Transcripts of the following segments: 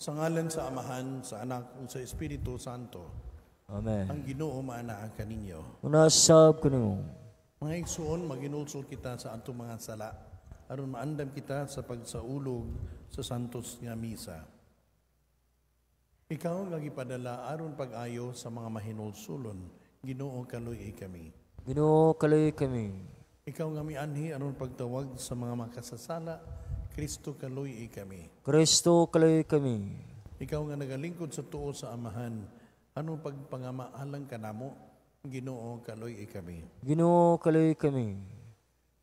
Sa ngalan sa Amahan, sa Anak, ug sa Espiritu Santo. Amen. Ang Ginoo maanaa kaninyo. Una sab kanimo. Mga igsoon, maginulsol kita sa atong mga sala aron maandam kita sa pagsaulog sa Santos nga Misa. Ikaw nga gipadala aron pag-ayo sa mga mahinulsulon, Ginoo, kaluy kami. Ginoo, kaluy kami. Ikaw nga mianhi aron pagtawag sa mga makasasala, Kristo, kaluy kami. Kristo, kaluy kami. Ikaw nga nagalingkod sa tuo sa Amahan, aron pagpangamaalang kanamo, Ginoo, kaluy kami. Ginoo, kaluy kami.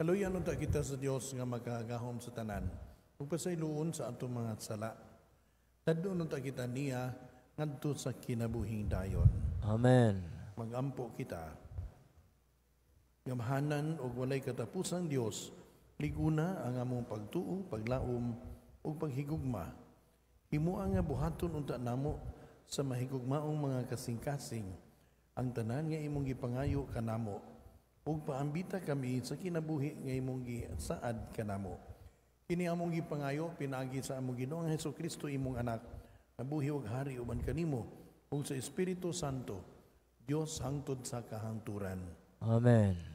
Kaluyan unta kita sa Dios nga makagahom sa tanan, ug pasayloon sa atong mga sala. Tadon unta kita niya ngadto sa kinabuhing dayon. Amen. Magampo kita. Gamhanan ug walay katapusang Dios, liguna ang among pagtuo, paglaom ug paghigugma. Himoa nga buhaton unta namo sa mahigugmaong mga kasing-kasing ang tanan nga imong gipangayo kanamo, ug paambita kami sa kinabuhi nga imong gisaad kanamo. Kini among gipangayo pinaagi sa among Ginoong Hesukristo, imong anak, nabuhi ug hari uban kanimo ug sa Espiritu Santo, Dios hangtod sa kahangturan. Amen.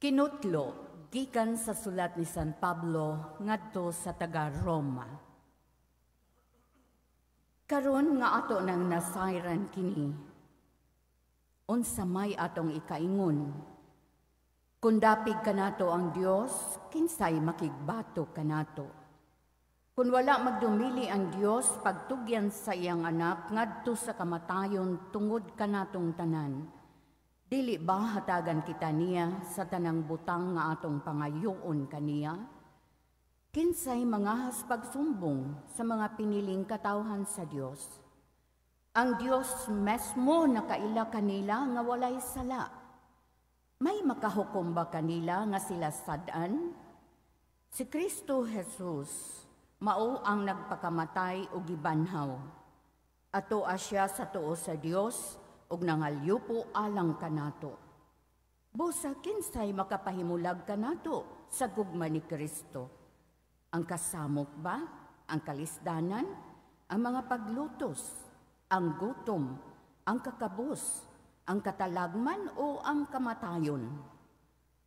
Kinutlo gikan sa sulat ni San Pablo ngadto sa taga Roma. Karon nga ato nang nasayran kini, unsa may atong ikaingon? Kung dapig kanato ang Dios, kinsay makigbato kanato? Kung wala magdumili ang Dios pagtugyan sa iyang anak ngadto sa kamatayon tungod kanatong tanan, dili ba hatagan kita niya sa tanang butang nga atong pangayoon kaniya? Kinsay mangahas pagsumbong sa mga piniling katawhan sa Dios? Ang Dios mesmo nakaila kanila nga walay sala. May makahukom ba kanila nga sila sad-an? Si Kristo Jesus mao ang nagpakamatay og gibanhaw. Atoa siya sa tuo sa Dios ug nangalyupo alang kanato. Busa kinsay makapahimulag kanato sa gugma ni Kristo? Ang kasamok ba? Ang kalisdanan? Ang mga paglutos? Ang gutom? Ang kakabos? Ang katalagman o ang kamatayon?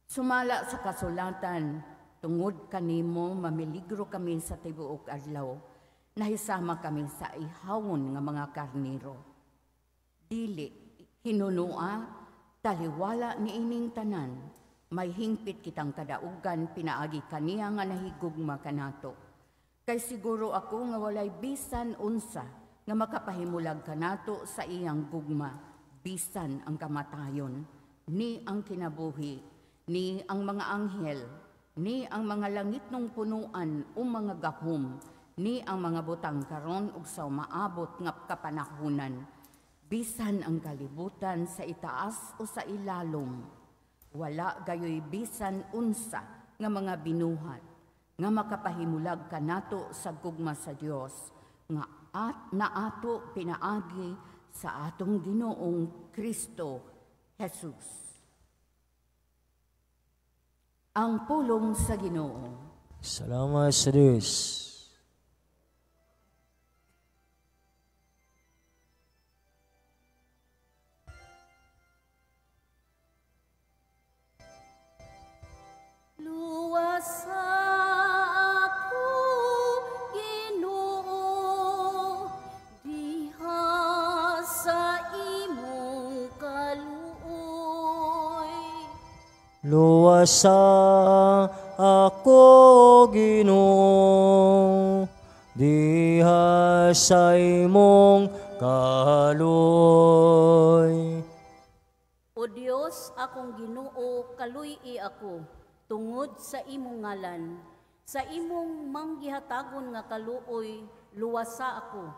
Sumala sa kasulatan, tungod kanimo mamiligro kami sa tibuok adlaw, nahisama kami sa ihawon nga mga karniro. Dili, hinunua, taliwala ni ining tanan, may hingpit kitang kadaugan pinaagi kaniya nga nahigugma kanato. Kay siguro ako nga walay bisan unsa nga makapahimulag kanato sa iyang gugma, bisan ang kamatayon, ni ang kinabuhi, ni ang mga anghel, ni ang mga langit nung punuan o mga gahom, ni ang mga butang karon ug sa maabot nga kapanahunan, bisan ang kalibutan sa itaas o sa ilalom, wala gayoy bisan unsa nga mga binuhat nga makapahimulag kanato sa gugma sa Dios nga at naato pinaagi sa atong Ginoong Kristo Jesus. Ang pulong sa Ginoo. Salamat sa Dios. Luwasa ako, Ginoo, diha sa imong kaluoy. Luwasa ako, Ginoo, diha sa imong kaluoy. O Dios, akong Ginoo, kaluy-i ako tungod sa imong ngalan. Sa imong manggihatagon nga kaluoy, luwasa ako.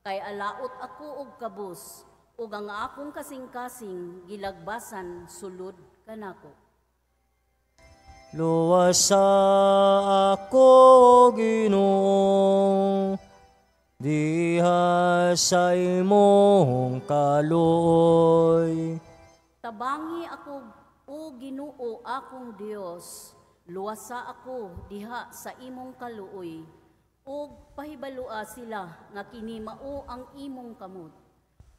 Kay alaot ako og kabus, ug ang akong kasing-kasing gilagbasan sulod kanako. Luwasa ako, Ginoo, diha sa imong kaluoy. Tabangi ako, o Ginoo, akong Dios, luwasa ako diha sa imong kaluoy, ug pahibalua sila nga kini mao ang imong kamot,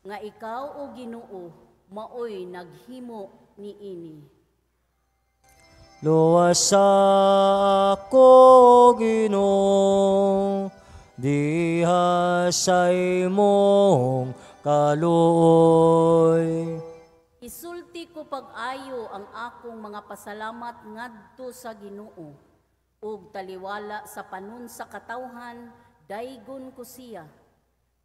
nga ikaw, o Ginoo, maoy naghimo niini. Luwasa ako, Ginoo, diha sa imong kaluoy. Isulti ko pag-ayo ang akong mga pasalamat ngadto sa Ginoo, ug taliwala sa panon sa katawhan, daygon ko siya.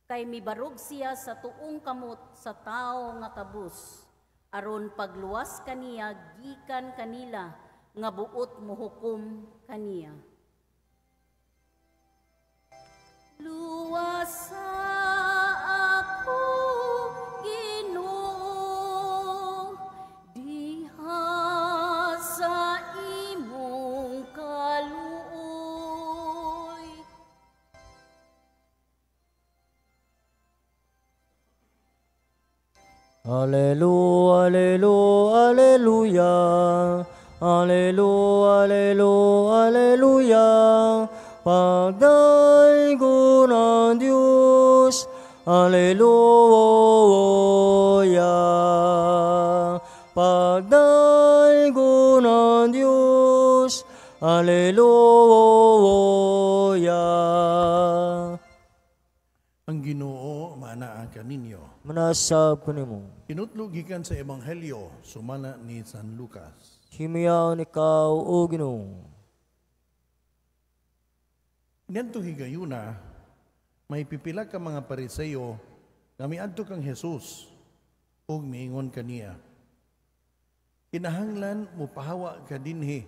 Kay mibarog siya sa tuong kamot sa tawo nga kabus, aron pagluwas kaniya gikan kanila nga buot mohukom kaniya. Luwasa ako, Ginoo, diha sa imong kaluoy. Alleluia, alleluia, alleluia. Alleluia, alleluia, alleluia. Pagdaygon ang Diyos. Alleluia. Pagdaygon ang Diyos. Alleluia. Ang Ginoo maanaa kaninyo. Manasab kanimo. Pinutlo gikan sa Ebanghelyo sumala ni San Lucas. Himiyaon ikaw, o Ginoo. Niadto higayuna, may pipila ka mga Pariseo nga miadto kang Jesus ug miingon kaniya. Kinahanglan mopahawa ka dinhi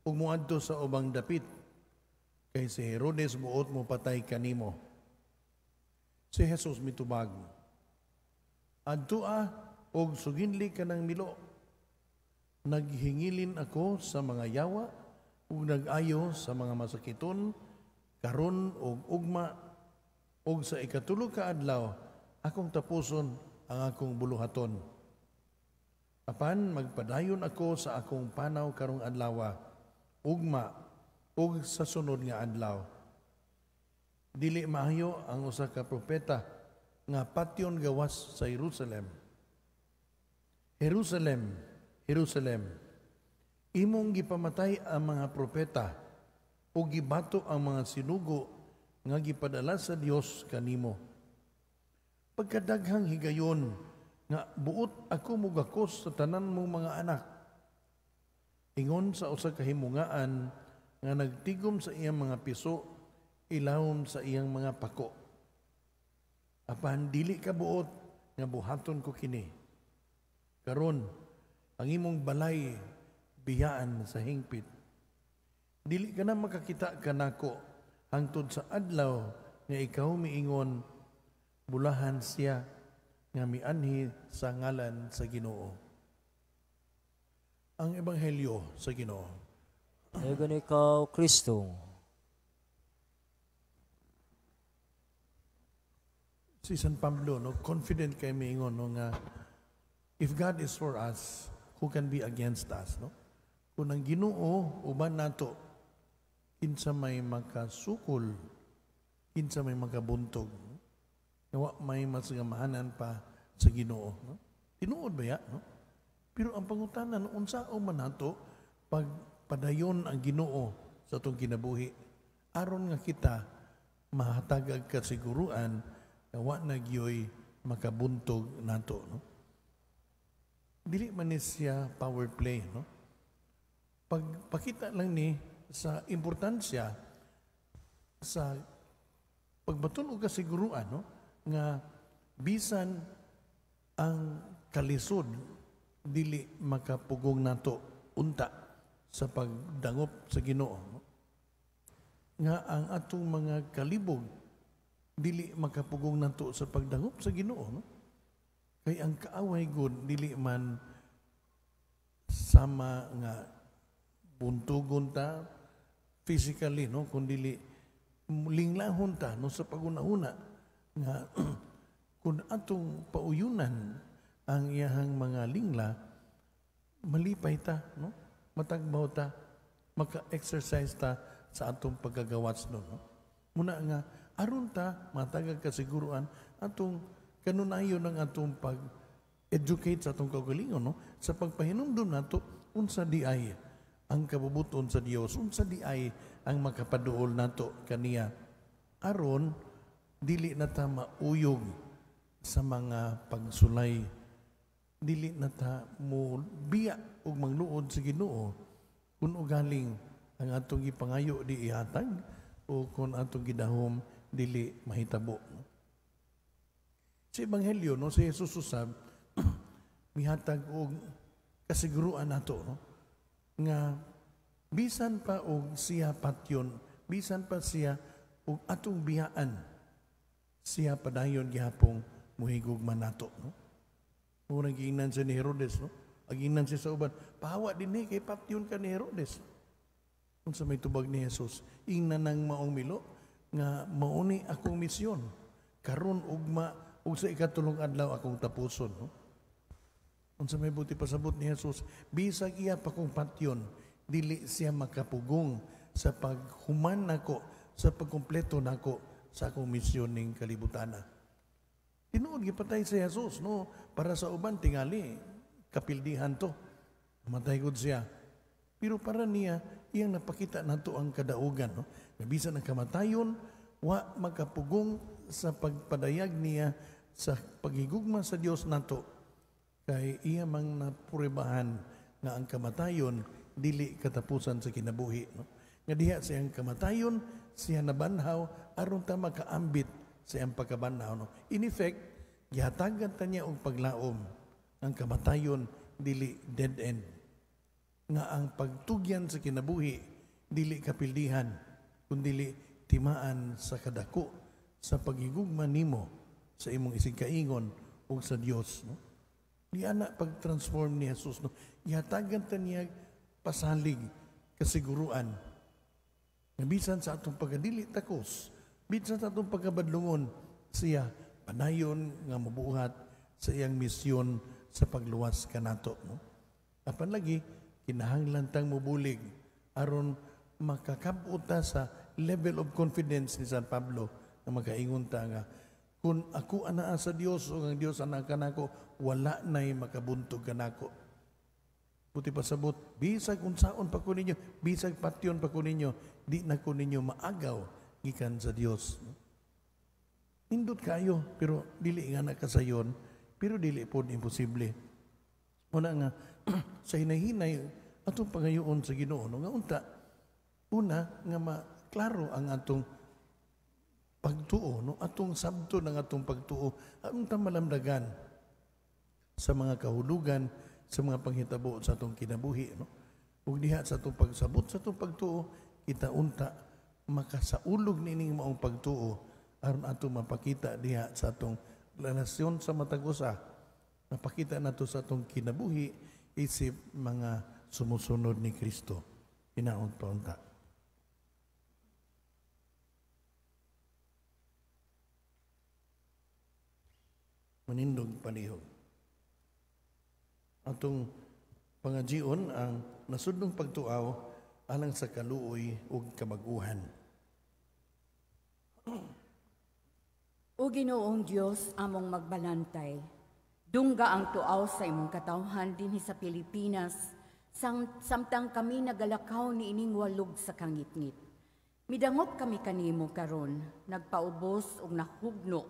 ug moadto sa ubang dapit kay si Herodes buot mo patay kanimo. Si Jesus mitubag, adtoa og suginli ka ng milo. Naghingilin ako sa mga yawa ug nag-ayo sa mga masakiton karon og ugma ug sa ikatulo ka adlaw akong tapuson ang akong buluhaton. Apan magpadayon ako sa akong panaw karong adlaw, ugma ug sa sunod nga adlaw. Dili maayo ang usa ka propeta nga patyon gawas sa Jerusalem. Jerusalem, Jerusalem, imong gipamatay ang mga propeta ug gibato ang mga sinugo nga gipadala sa Dios kanimo. Pagkadaghang higayon nga buot ako mugakos sa tanan mong mga anak. Ingon sa usa ka himungaan nga nagtigom sa iyang mga piso, ilawom sa iyang mga pako. Apan dili ka buot nga buhaton ko kini. Karon ang imong balay biyaan sa hingpit. Dili ka na makakita kanako hangtod sa adlaw nga ikaw miingon, bulahan siya nga mianhi sa ngalan sa Ginoo. Ang Ebanghelyo sa Ginoo. Dayon ikaw, Kristo. Si San Pablo, no, confident kay miingon, no, nga if God is for us, who can be against us, no? Kung ang Ginoo uban nato, kinsa may makasukol, kinsa may makabuntog, nawa may mas gamahanan pa sa Ginoo, no? Tinuod ba ya, no? Pero ang pangutana, unsa man nato pag padayon ang Ginoo sa atong kinabuhi, aron nga kita mahatag kasiguruan nga wa na gyoy makabuntog nato, no? Dili man ni siya power play, no? Pagpakita lang ni sa importansya sa pagbaton og kasiguruan, no, nga bisan ang kalisod dili makapugong nato unta sa pagdangop sa Ginoo, no? Nga ang atong mga kalibog dili makapugong nato sa pagdangop sa Ginoo, no? Kay ang kaaway gud dili man sama nga buntugon ta physically, no, kun dili Linglahon ta, no, sa pagunahuna nga kung atong pauyunan ang iyahang mga lingla, malipay ta, no? Matagbaw ta, maka-exercise ta sa atong pagkagawas, no? Muna nga aron ta matagag kasiguruan, atong kanunayon ang atong pag-educate sa atong kaugalingon, no? Sa pagpahinumdum nato unsa di ay ang kabubuton sa Dios, unsa di ay ang makapaduol nato kaniya, aron dili na ta mauyog sa mga pagsulay, dili na ta mo biya og mangluod sa Ginoo kung ugaling ang atong gipangayo di ihatag o kung atong gidahom dili mahitabo. Sa Ebanghelyo, no, si Jesus usab mihatag og kasiguruan nato, no, nga bisan pa og siya patyon, bisan pa siya og atong biyaan, siya padayon gihapong muhigugma nato, no? Murang giingnan siya ni Herodes, no? Aginan siya sa uban, pahawa din kay patyon ka ni Herodes. Unsa may tubag ni Jesus? Ingnan nang maong milo nga mauni akong misyon. Karon ugma ug sa ikatulong adlaw akong tapuson, no? Unsa may buti pasabot ni Jesus? Bisag iya pa kong patyon, dili siya makapugong sa paghuman nako, sa pagkumpleto nako sa akong misyon ning kalibutana. Tinuod gipatay si Jesus, no? Para sa uban tingali kapildihan to. Matay gud siya. Pero para niya, iyang napakita nato ang kadaugan, no? Na bisan ang kamatayon, wa makapugong sa pagpadayag niya sa paghigugma sa Dios nato. Kay iya mang napuribahan nga ang kamatayon dili katapusan sa kinabuhi, no? Nga diha sa iyang kamatayon, siya nabanhaw aron ta makaambit sa iyang pagkabanhaw, no? In effect, gihatagan ta niya og paglaom ang kamatayon dili dead end. Nga ang pagtugyan sa kinabuhi dili kapildihan, kundili timaan sa kadako sa paghigugma nimo sa imong isigkaingon ug sa Dios, no? Di ana pag-transform ni Jesus, no? Gihatagan ta niya pasalig kasiguruan nga bisan sa atong pagkadili takos, bisan sa atong pagkabadlungon, siya padayon nga mobuhat sa iyang misyon sa pagluwas kanato, no? Apan lagi kinahanglan tang mobulig aron makakab-ot ta sa level of confidence ni San Pablo nga makaingon ta nga kung ako anaa sa Dios o ang Dios anaa kanako, wala na'y makabuntog kanako. Buti pasabot, bisag unsaon pa ko ninyo, bisag patyon pa ko ninyo, di na ko ninyo maagaw gikan sa Dios. Nindot kayo, pero dili nga nakasayon, pero dili po imposible. Una nga, sa hinay-hinay, atong pangayoon sa Ginoo, no? Nga unta, una nga maklaro ang atong pagtuo, no? Atong sabto ng atong pagtuo, atong malamdagan sa mga kahulugan, sa mga panghitabo sa atong kinabuhi, no? Ug diha sa atong pagsabot sa atong pagtuo, kita unta makasaulog nining maong pagtuo aron ato mapakita diha sa atong relasyon sa matag usa, mapakita nato sa atong kinabuhi isip mga sumusunod ni Kristo. Hinaot pa unta. Manindog palihog. Atong pangajion ang nasudnong pagtuaw alang sa kaluoy ug kabag-uhan. O Ginoong Dios, among magbalantay, dungga ang tuaw sa imong katawhan dinhi sa Pilipinas, samtang kami nagalakaw ni ining walog sa kangitngit. Midangop kami kanimo karon, nagpaubos ug nahugno,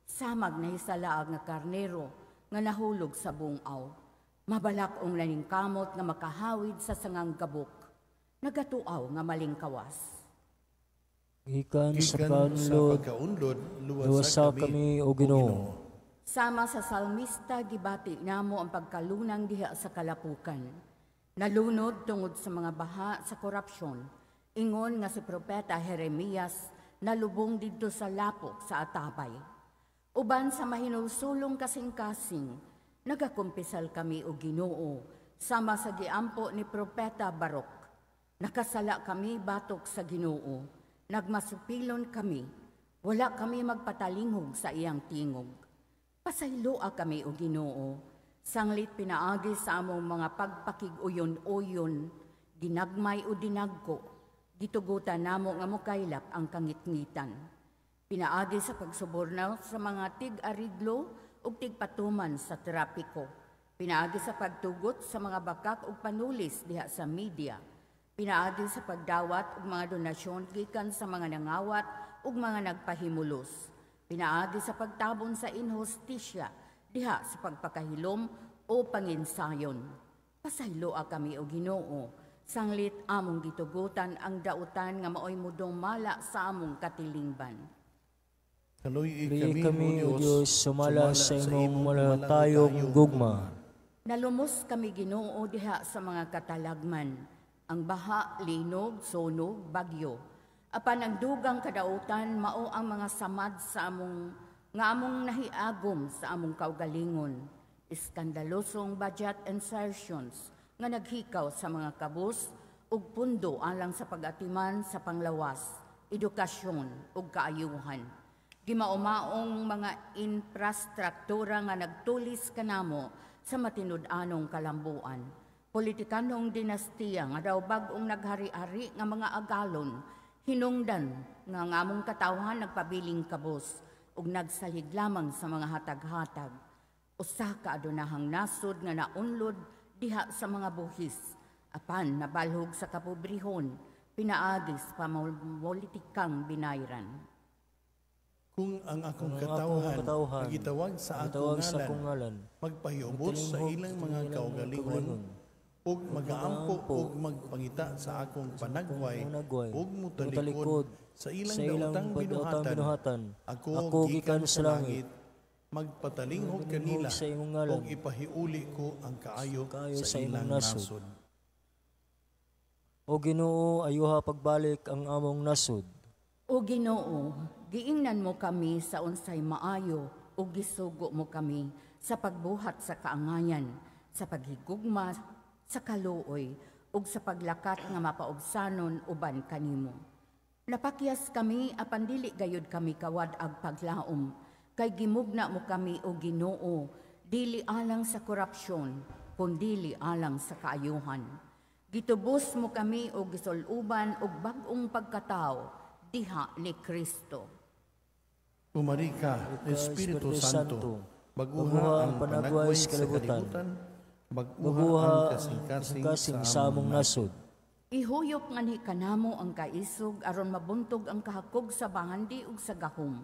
samag nahisalaag nga karnero nga nahulog sa bungaw. Mabalak ong naningkamot nga makahawid sa sangang gabok, nagatuaw nga malingkawas. Gikan sa pagkaunlod, luwasa kami, o Ginoo. Sama sa salmista, gibati namo ang pagkalunang diha sa kalapukan. Nalunod tungod sa mga baha sa korupsyon. Ingon nga si Propeta Jeremias nalubong didto sa lapok sa Atabay. Uban sa mahinulsulong kasing-kasing, nagakumpisal kami o Ginoo, sama sa giampo ni Propeta Barok. Nakasala kami batok sa Ginoo. Nagmasupilon kami, wala kami magpatalinghog sa iyang tingog. Pasayloa kami, o Ginoo, sanglit pinaagi sa among mga pagpakig-uyon-uyon, ginagmay o dinagko, gitugutan namo nga mokaylap ang kangitngitan. Pinaagi sa pagsubornaw sa mga tig-ariglo ug tigpatuman sa trapiko. Pinaagi sa pagtugot sa mga bakak ug panulis diha sa media. Pinaagi sa pagdawat og mga donasyon gikan sa mga nangawat ug mga nagpahimulos. Pinaagi sa pagtabon sa inhustisya diha sa pagpakahilom o panginsayon. Pasayloa kami, o Ginoo, sanglit among gitugutan ang dautan nga maoy mudumala sa among katilingban. Kaluy Kami, kami, O Diyos, sumala sa imong malatayong gugma. Nalumos kami, Ginoo, diha sa mga katalagman, ang baha, linog, sunog, bagyo. Apan ang dugang kadautan mao ang mga samad sa among nga among nahiagom sa among kaugalingon. Iskandalosong budget insertions nga naghikaw sa mga kabus ug pundo alang sa pag-atiman sa panglawas, edukasyon ug kaayuhan. Gimaumaong mga infrastruktura nga nagtulis kanamo sa matinud-anong kalambuan. Politikanong dinastiya nga daw bag-ong naghari-hari nga mga agalon, hinungdan nga ang among katawhan nagpabiling kabus ug nagsalig lamang sa mga hatag-hatag. Usa ka adunahang nasod nga naunlod diha sa mga buhis, apan nabalhog sa kapobrehon, pinaagi sa pamolitikang binayran. Kung ang akong Ang akong katawhan katawhan, ang gitawag sa akong gitawag sa ngalan, akong ngalan, magpahiubos sa magtalinghog ilang sa mga ilang mga kaugalingon, kaugalingon, ug magaampo magaampo, ug magpangita sa akong panagway, panagway, ug mutalikod mutalikod sa ilang sa ilang daotang daotang binuhatan, binuhatan, ako, ako gikan sa langit, magpatalinghog kanila, sa imong ngalan, ug ipahiuli ko ang kaayo, kaayo sa sa imong ilang nasod. nasod. O Ginoo, ayuha pagbalik ang among nasod. O Ginoo, giingnan mo kami sa unsay maayo ug gisugo mo kami sa pagbuhat sa kaangayan, sa paghigugma, sa kaluoy ug sa paglakat nga mapaubsanon uban kanimo. Napakyas kami apan dili gayud kami kawad-ag paglaom, kay gimugna mo kami, o Ginoo, dili alang sa korupsyon, kundili alang sa kaayuhan. Gitubos mo kami og gisuluban og bag-ong pagkatao diha ni Kristo. Pumari ka, Espiritu Santo, baguha baguha ang panagway sa kalibutan, baguha baguha ang ang kasing-kasing kasing sa among nasod. Ihuyop nganhi kanamo ang kaisog aron mabuntog ang kahakog sa bahandi ug sa gahom.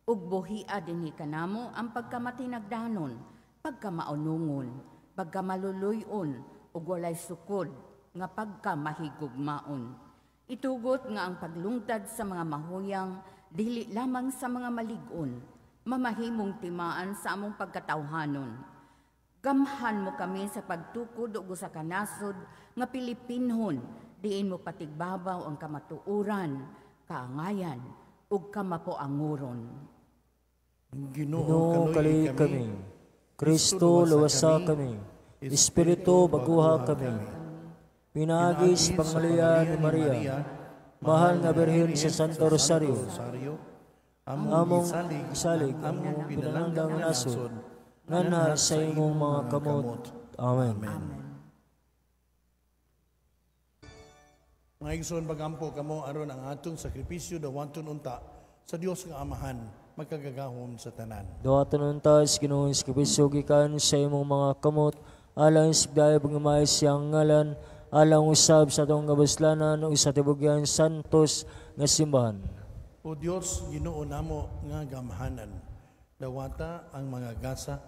Ug buhia dinhi kanamo ang pagkamatinagdanon, pagkamaunungon, pagkamaluluyon ug walay sukod nga pagkamahigugmaon. Itugot nga ang paglungtad sa mga mahuyang dili lamang sa mga malig-on, mamahimong timaan sa among pagkatawhanon. Gamhan mo kami sa pagtukod ug usa ka nasod nga Pilipinhon, diin mo patigbabaw ang kamatuoran, kaangayan ug kamapoanguron. Ginoo, Ginoo, kaluoy kaluoy kami. Kristo, luwasa kami. Espiritu, baguha kami. Pinaagi sa pangalian ni Maria, mahal nga Birhen sa Santo Rosario, among among gisalig, isalig ang ang among pinalanggang pinalanggang nasod, nasod, nganha sa imong mga kamot. Amen. Amen. Mga igsoon, pagampo kamo aron ang atong sakripisyo dawaton unta sa Dios nga Amahan magkagagahom sa tanan. Dawaton unta sa Ginoong Kristo gikan sa imong mga kamot, alang sa dayab nga maayos siyang ngalan, alang usab sa atong kabuslanan ug sa tibugyan santos nga simbahan. O Dios, Ginoo namo nga gamhanan, dawata ang mga gasa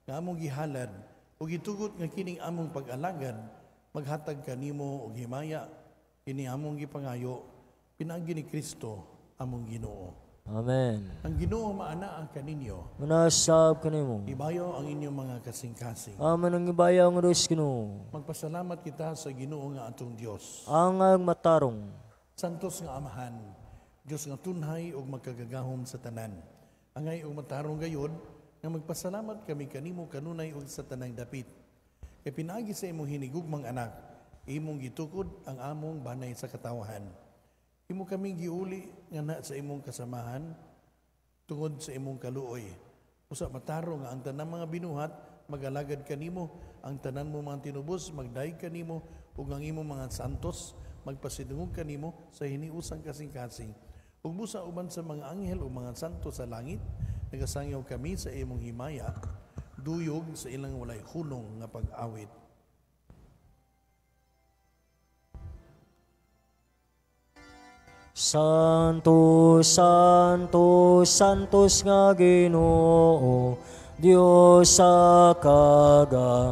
nga among gihalad ug gitugot nga kining among pag-alagad maghatag kanimo og himaya kini among gipangayo pinaagi ni Kristo among Ginoo. Amen. Ang Ginoo maanaa kaninyo. Manasab kanimo. Ibayo ang inyong mga kasing-kasing. Amen ang ibayaw nga Dios Ginoo. Magpasalamat kita sa Ginoo nga atong Dios. Ang matarong. Santos nga Amahan, Dios nga tunhay ug magkagagahom sa tanan. Angay ug matarong gayod nga magpasalamat kami kanimo kanunay ug sa tanang dapit. Kay pinaagi sa imong hinigugmang anak, imong gitukod ang among banay sa katawahan. Imo kaming giuli nga na sa imong kasamahan tungod sa imong kaluoy. Usa matarong nga ang tanang mga binuhat magalagad kanimo, ang tanan mo mga tinubos magdayeg kanimo, ug ang imong mga santos magpasidungog kanimo sa hiniusang kasing-kasing. Ug busa uban sa mga anghel o mga santo sa langit, nagasangyaw kami sa imong himaya, duyog sa ilang walay hulong nga pag-awit. Santo, Santo, Santos nga Ginoo, Dios sa kagahoman.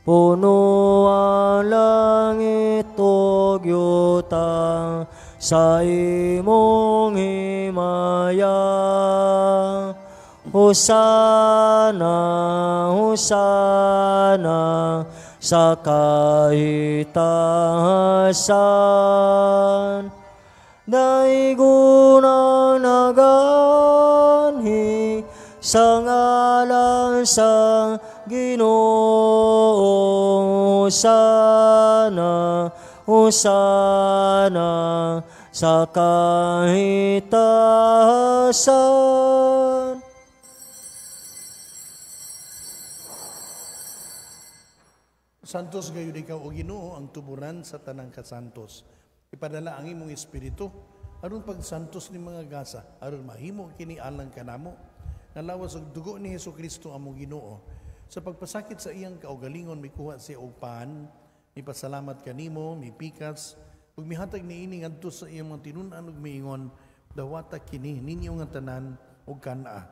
Puno ang langit ug yuta sa imong himaya. Hosana, Hosana, sa kahitasan. Daigon ang naganhi sa ngalan sa Ginoo. Hosana, Hosana, sa kahitasan. Santos gayud ikaw o Ginoo ang tuburan sa tanang kasantos. Ipadala ang imong espiritu aron pagsantos ni mga gasa, aron mahimo kini alang kanamo. Nalawas og dugo ni Hesukristo among Ginoo. Sa pagpasakit sa iyang kaugalingon mikuha siya og pan, mipasalamat kanimo, mipikas ug mihatag niini ngadto sa iyang mga tinun-an ug miingon, dawata kini ninyo nga tanan og kan-a.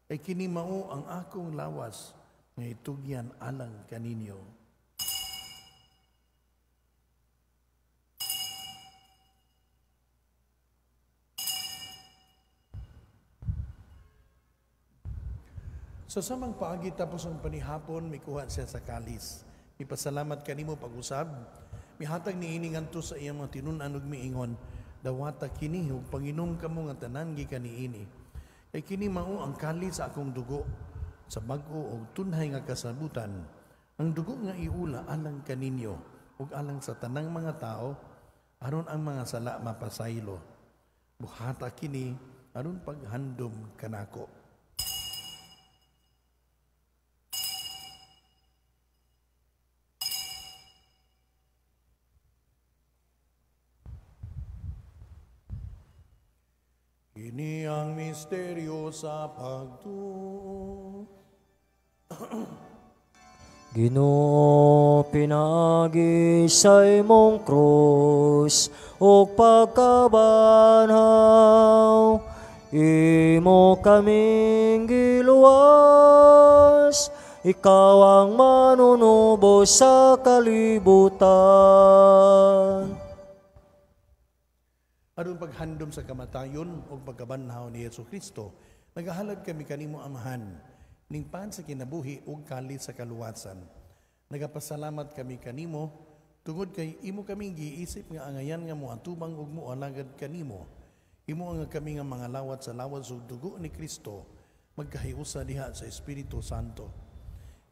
Kay kini mao ang akong lawas nga itugyan alang kaninyo. Sa samang paagi tapos ang panihapon, mikuha siya sa kalis. Mipasalamat kanimo pag-usab, mihatag niini ngadto sa iyang mga tinun-an ug miingon, dawata kini ug panginom kamo nga tanan gikan niini. Kay kini mao ang kalis sa akong dugo sa bag-o og tunhay nga kasabutan. Ang dugo nga iula alang kaninyo ug alang sa tanang mga tao aron ang mga sala mapasaylo. Buhata kini aron paghandom kanako. Kini ang misteryo sa pagtuo. Ginoo, pinaagi sa imong krus ug pagkabanhaw, imo kaming giluwas, ikaw ang manunubos sa kalibutan. Aron paghandom sa kamatayon o pagkabanhaw ni Hesus Kristo, nagahalad kami kanimo Amahan, ning pan sa kinabuhi ug kalit sa kaluwasan. Nagapasalamat kami kanimo tungod kay imo kaming giisip nga angayan nga moatubang ug moalagad kanimo. Imo ang kami nga mga lawat sa lawas ug dugo ni Kristo, magkahiusa diha sa Espiritu Santo.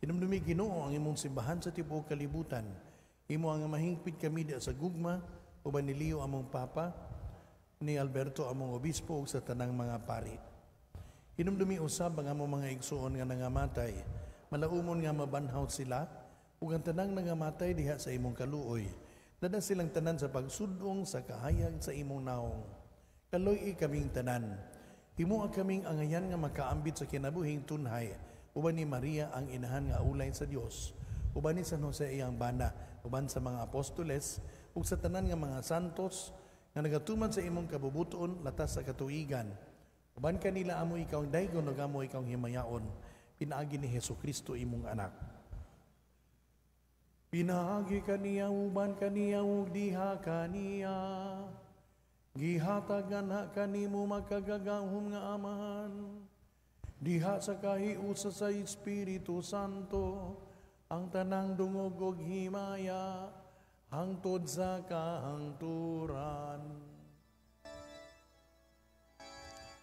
Hinumdumi Ginoo ang imong simbahan sa tibuok kalibutan. Imo ang mahingpit kami diha sa gugma uban ni Leo among Papa, ni Alberto among obispo ug sa tanang mga pari. Hinumdumi usab ang among mga igsuon nga nangamatay, malaumon nga mabanhaw sila ug ang tanang nangamatay diha sa imong kaluoy. Dada silang tanan sa pagsudong sa kahayag sa imong naong. Kaloy-i kaming tanan. Himoa kaming angayan nga makaambit sa kinabuhing tunhay, uban ni Maria ang inahan nga ulay sa Dios, uban ni San Jose iyang bana, uban sa mga apostoles ug sa tanan nga mga santos nga nagatuman sa imong kabubuton latas sa katuigan. Uban kanila amo ikaw ang daygon ug amo ikaw ang himayaon, pinaagi ni Hesukristo imong anak. Pinaagi kaniya, uban kaniya ug diha kaniya, gihatag na kanimo makagagahom nga Amahan, diha sa kahiusa sa Espiritu Santo, ang tanang dungog ug himaya hangtod sa kahangturan.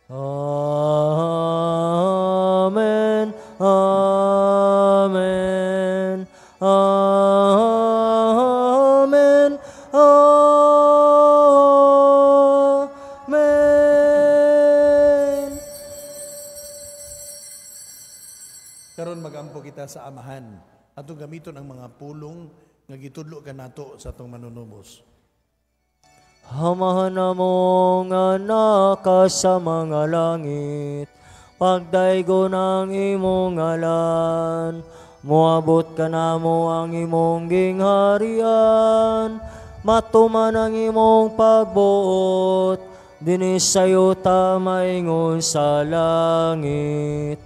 Amen. Amen. Amen. Amen. Karon magampo kita sa Amahan. Atong gamiton ang mga pulong nga gitudlo kanato sa atong manunubos. Amahan namo nga naka sa mga langit, pagdaygon ang imong ngalan, moabot kanamo ang imong gingharian, matuman ang imong pagbuot, dinhi sa yuta maingon sa langit.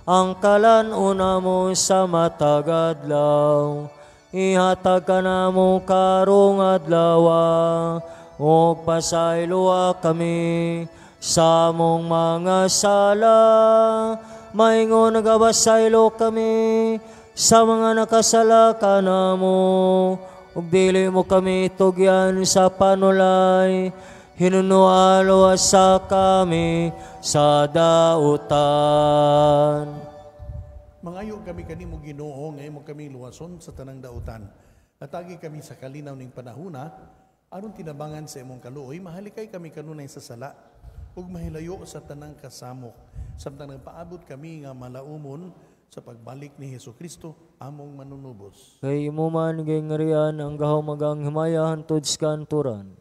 Ang kalan-on namo sa matag adlaw, ihatag kanamo karong adlaw, ug pasayloa kami sa among mga sala, maingon nagapasaylo kami sa mga nakasala kanamo, ug dili mo kami tugyan sa panulay, hinunoa luwasa kami sa dautan. Mangayo kami kanimo, Ginoo, nga imo kami luwason sa tanang dautan. Hatagi kami sa kalinaw ning panahuna, aron tinabangan sa imong kaluoy, mahalikay kami kanunay sa sala ug mahilayo sa tanang kasamok, samtang nagpaabot kami nga malaumon sa pagbalik ni Hesukristo, among manunubos. Kay imo man gingharian ang gahom ug ang himaya hantod sa kahangturan.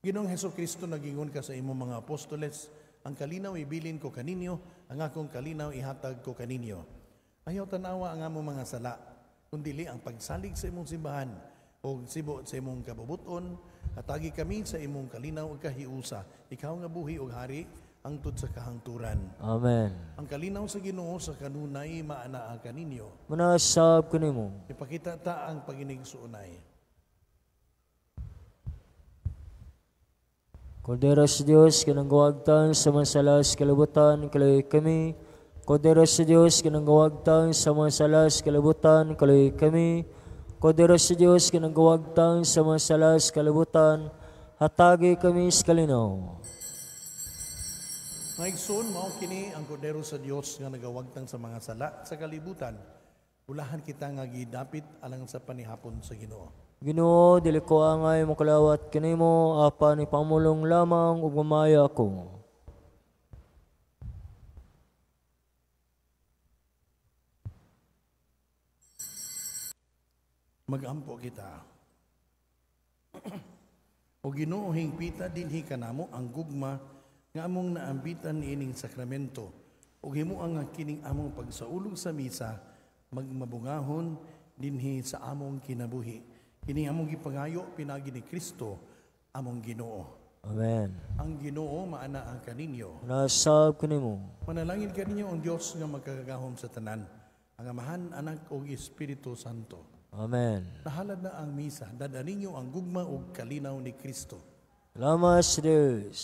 Ginoong Hesukristo, nagingon ka sa imong mga apostoles, ang kalinaw ibilin ko kaninyo, ang akong kalinaw ihatag ko kaninyo. Ayaw tanawa ang among mga sala, kundili ang pagsalig sa imong simbahan o sibo sa imong kabubuton, hatagi kami sa imong kalinaw ug kahiusa. Ikaw nga buhi ug hari hangtod sa kahangturan. Amen. Ang kalinaw sa Ginoo sa kanunay maanaa kaninyo. Manasab kanimo. Ipakita ta ang paginigsuonay. Kordero sa Dios, kanang gawagtan sa mga sala sa kalibutan, kaloy kami. Kordero sa Dios, kanang gawagtan sa mga sala sa kalibutan, kaloy kami. Kordero sa Dios, kanang gawagtan sa mga sala sa kalibutan, hatagi kami sa kalinaw. Mga igsoon, mao kini ang kordero sa Dios nga nagawagtang sa mga sala sa kalibutan. Ulahan kita nga gidapit alang sa panihapon sa Ginoo. Ginoo, dili ko angay mokalawat kanimo, apan ipamulong lamang ug mamaya ko. Magampo kita. O Ginoo, hingpita dinhi kanamo ang gugma nga among naambitan niining sakramento, ug himoa nga kining among pagsaulog sa misa magmabungahon dinhi sa among kinabuhi. Kini among gipangayo pinagi ni Kristo among Ginoo. Amen. Ang Ginoo maanaa kaninyo. Nasab kanimo. Manalangin kaninyo ang Dios nga magkagahom sa tanan, ang Amahan, Anak ug Espiritu Santo. Amen. Nahalad na ang misa. Dad-a ninyo ang gugma ug kalinaw ni Kristo. Salamat sa Dios.